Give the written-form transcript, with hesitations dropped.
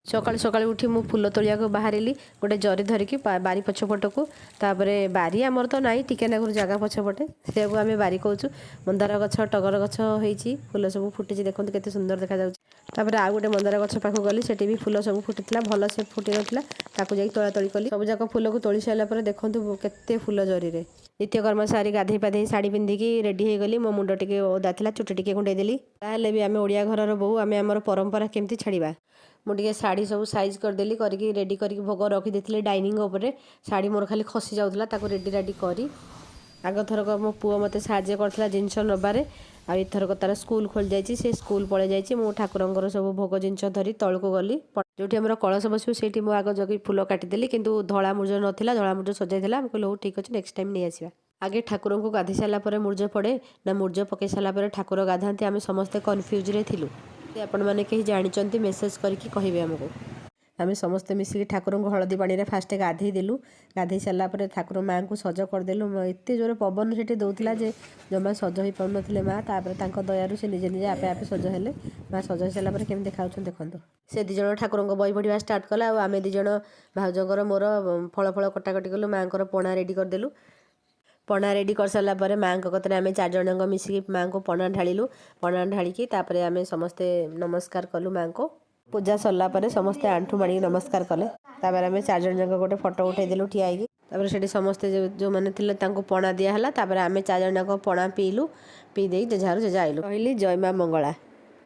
ସକାଳୁ ସକାଳୁ ଉଠି ମୁଁ ଫୁଲ ତୋଳିବାକୁ ବାହାରିଲି ଗୋଟେ ଜରି ଧରିକି ବାରି ପଛପଟକୁ। ତାପରେ ବାରି ଆମର ତ ନାହିଁ, ଟିକେ ନାକୁରୁ ଜାଗା ପଛପଟେ, ସେୟାକୁ ଆମେ ବାରି କହୁଛୁ। ମନ୍ଦାର ଗଛ, ଟଗର ଗଛ ହେଇଛି, ଫୁଲ ସବୁ ଫୁଟିଛି, ଦେଖନ୍ତୁ କେତେ ସୁନ୍ଦର ଦେଖାଯାଉଛି। ତାପରେ ଆଉ ଗୋଟେ ମନ୍ଦାର ଗଛ ପାଖକୁ ଗଲି, ସେଠି ବି ଫୁଲ ସବୁ ଫୁଟିଥିଲା, ଭଲସେ ଫୁଟି ନଥିଲା, ତାକୁ ଯାଇକି ତୋଳା ତୋଳି କଲି। ସବୁ ଯାକ ଫୁଲକୁ ତୋଳି ସାରିଲା ପରେ ଦେଖନ୍ତୁ କେତେ ଫୁଲ ଜରିରେ। ନିତ୍ୟକର୍ମ ସାରି ଗାଧେଇ ପାଧେଇ ଶାଢ଼ୀ ପିନ୍ଧିକି ରେଡ଼ି ହେଇଗଲି। ମୋ ମୁଣ୍ଡ ଟିକେ ଓଦା ଥିଲା, ଚୁଟି ଟିକେ କୁଣ୍ଡେଇ ଦେଲି। ତାହେଲେ ବି ଆମେ ଓଡ଼ିଆ ଘରର ବୋହୂ, ଆମେ ଆମର ପରମ୍ପରା କେମିତି ଛାଡ଼ିବା? ମୁଁ ଟିକେ ଶାଢ଼ୀ ସବୁ ସାଇଜ୍ କରିଦେଲି, କରିକି ରେଡ଼ି କରିକି ଭୋଗ ରଖିଦେଇଥିଲି ଡାଇନିଂ ଉପରେ। ଶାଢ଼ୀ ମୋର ଖାଲି ଖସି ଯାଉଥିଲା, ତାକୁ ରେଡ଼ି ରାଡ଼ି କରି। ଆଗଥରକ ମୋ ପୁଅ ମୋତେ ସାହାଯ୍ୟ କରିଥିଲା ଜିନିଷ ନେବାରେ, ଆଉ ଏଥରକ ତାର ସ୍କୁଲ ଖୋଲି ଯାଇଛି, ସେ ସ୍କୁଲ ପଳେଇ ଯାଇଛି। ମୁଁ ଠାକୁରଙ୍କର ସବୁ ଭୋଗ ଜିନିଷ ଧରି ତଳକୁ ଗଲି। ଯେଉଁଠି ଆମର କଳସ ବସିବ ସେଇଠି ମୁଁ ଆଗ ଜଗି ଫୁଲ କାଟିଦେଲି, କିନ୍ତୁ ଧଳା ମୁରୁଜ ନଥିଲା, ଧଳା ମୁରୁଜ ସଜାଇଥିଲା। ମୁଁ କହିଲି ହଉ ଠିକ୍ ଅଛି, ନେକ୍ସଟ ଟାଇମ୍ ନେଇ ଆସିବା। ଆଗେ ଠାକୁରଙ୍କୁ ଗାଧେଇ ସାରିଲା ପରେ ମୁରୁଜ ପଡ଼େ ନା ମୁରୁଜ ପକାଇ ସାରିଲା ପରେ ଠାକୁର ଗାଧାନ୍ତି, ଆମେ ସମସ୍ତେ କନଫ୍ୟୁଜରେ ଥିଲୁ। ଆପଣମାନେ କେହି ଜାଣିଛନ୍ତି ମେସେଜ କରିକି କହିବେ ଆମକୁ। ଆମେ ସମସ୍ତେ ମିଶିକି ଠାକୁରଙ୍କୁ ହଳଦୀ ପାଣିରେ ଫାଷ୍ଟ ଗାଧେଇ ଦେଲୁ। ଗାଧେଇ ସାରିଲା ପରେ ଠାକୁର ମାଆଙ୍କୁ ସଜ କରିଦେଲୁ। ଏତେ ଜୋରେ ପବନ ସେଠି ଦେଉଥିଲା ଯେ ଜମା ସଜ ହେଇପାରୁନଥିଲେ ମା। ତାପରେ ତାଙ୍କ ଦୟାରୁ ସେ ନିଜେ ନିଜେ ଆପେ ଆପେ ସଜ ହେଲେ। ମା ସଜ ହେଇସାରିଲା ପରେ କେମିତି ଦେଖାଯାଉଛନ୍ତି ଦେଖନ୍ତୁ। ସେ ଦୁଇ ଜଣ ଠାକୁରଙ୍କ ବହି ପଢ଼ିବା ଷ୍ଟାର୍ଟ କଲା, ଆଉ ଆମେ ଦୁଇ ଜଣ ଭାଉଜଙ୍କର ମୋର ଫଳ ଫଳ କଟାକଟି କଲୁ, ମାଆଙ୍କର ପଣା ରେଡ଼ି କରିଦେଲୁ। ପଣା ରେଡ଼ି କରିସାରିଲା ପରେ ମାଆଙ୍କ କତିରେ ଆମେ ଚାରି ଜଣଙ୍କ ମିଶିକି ମାଆଙ୍କୁ ପଣା ଢାଳିଲୁ। ପଣା ଢାଳିକି ତାପରେ ଆମେ ସମସ୍ତେ ନମସ୍କାର କଲୁ ମାଆଙ୍କୁ। ପୂଜା ସରିଲା ପରେ ସମସ୍ତେ ଆଣ୍ଠୁ ମାଡ଼ିକି ନମସ୍କାର କଲେ। ତାପରେ ଆମେ ଚାରି ଜଣ ଯାକ ଗୋଟେ ଫଟୋ ଉଠେଇଦେଲୁ ଠିଆ ହେଇକି। ତାପରେ ସେଠି ସମସ୍ତେ ଯେଉଁମାନେ ଥିଲେ ତାଙ୍କୁ ପଣା ଦିଆହେଲା। ତାପରେ ଆମେ ଚାରି ଜଣ ଯାକ ପଣା ପିଇଲୁ। ପିଇ ଦେଇ ଯେଝାରୁ ଯେଝା ଆଇଲୁ। କହିଲି ଜୟ ମା ମଙ୍ଗଳା।